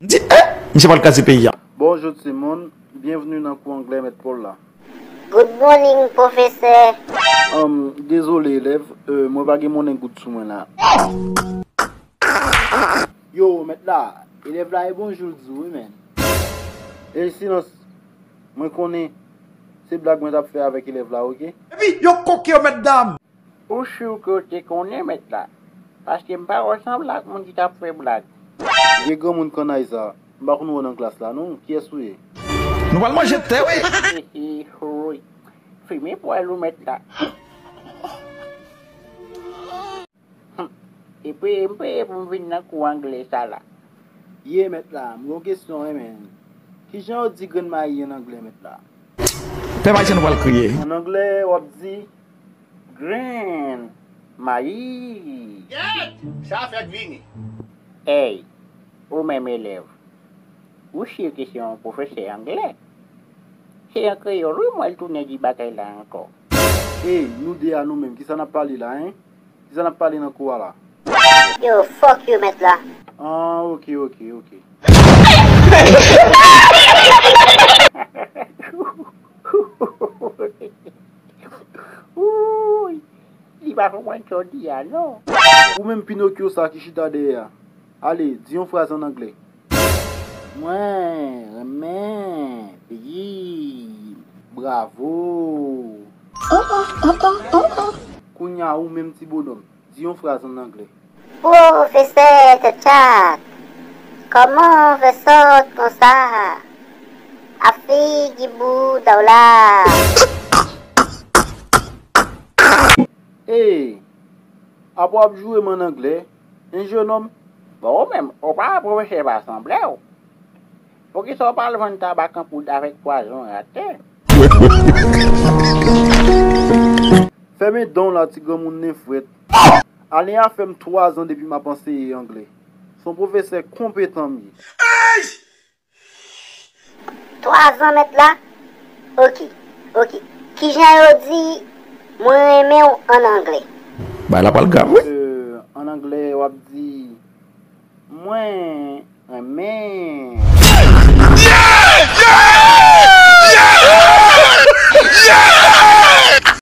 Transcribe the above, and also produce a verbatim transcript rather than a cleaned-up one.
M di, eh, misye pral kraze peyi a. Bonjou timoun, byenvni nan kou anglè Mèt Paul la. Good morning, pwofesè. Anm, dezole elèv, euh, mwen pa gen monnen goud sou mwen la. Yo, mèt la, elèv la e bonjou l di wi, men. E silans, mwen konnen se blag mwen t ap fè avèk elèv la, oke? Epi yo koke yo, mèt dam. Ou si ke w te konnen, mèt la? Paske m pa wè w sanble ak moun ki t ap fè blag. Vye granmoun kannay sa, m pa konn wè w nan klas la non, kiyès ou ye? Nou pral manje tè, wi. Woy. Fimen pwèl ou, mèt la. Hum. E peye m peye pou m vin nan kou anglè sa la. Ye, mèt la, m gen yon kesyon wi, men. Kijan yo di grenn mayi an anglè, mèt la? Pèp ayisyen, nou pral kriye. An anglè, w ap di grenn mayi. Gèt! Sa fèk vini. Ey, ou menm elèv, ou si ke se yon pwofesè anglè? Se an kreyòl wi mwen l tounen di bagay la ankò. Ey, nou de a nou menm, kisa n ap pale la, en? Kisa n ap pale nan kou a la? Yo, fuck you, mèt la. Ah, oke, oke, oke. Wouy, li pa konprann sa w di a, non. Ou menm Pinokyo sa ki chita dèyè a. Ale, di yon fraz an anglè. Mwen renmen peyi m. Bravo. Kounye a, ou menm ti bonòm, di yon fraz an anglè. Pwofesè Tchatchat, kòman w fè sòt konsa? A figi bouda w la. Ey, apa w ap joure m an anglè, en, jenòm? Bon, ou menm, ou pa wè pwofesè pa sanble w? Poukisa w pa al vann tabak an poud avèk pwazon atè? Fèmen dan w la, ti granmoun nen frèt. Alen a fè m twa zan depi m ap anseye anglè. Se yon pwofesè konpetan m ye. Twa zan, mèt la? Oke, oke. Kijan yo di mwen renmen w an anglè? Bagay la pral grav, wi. Euh, an anglè, w ap di mwen renmen.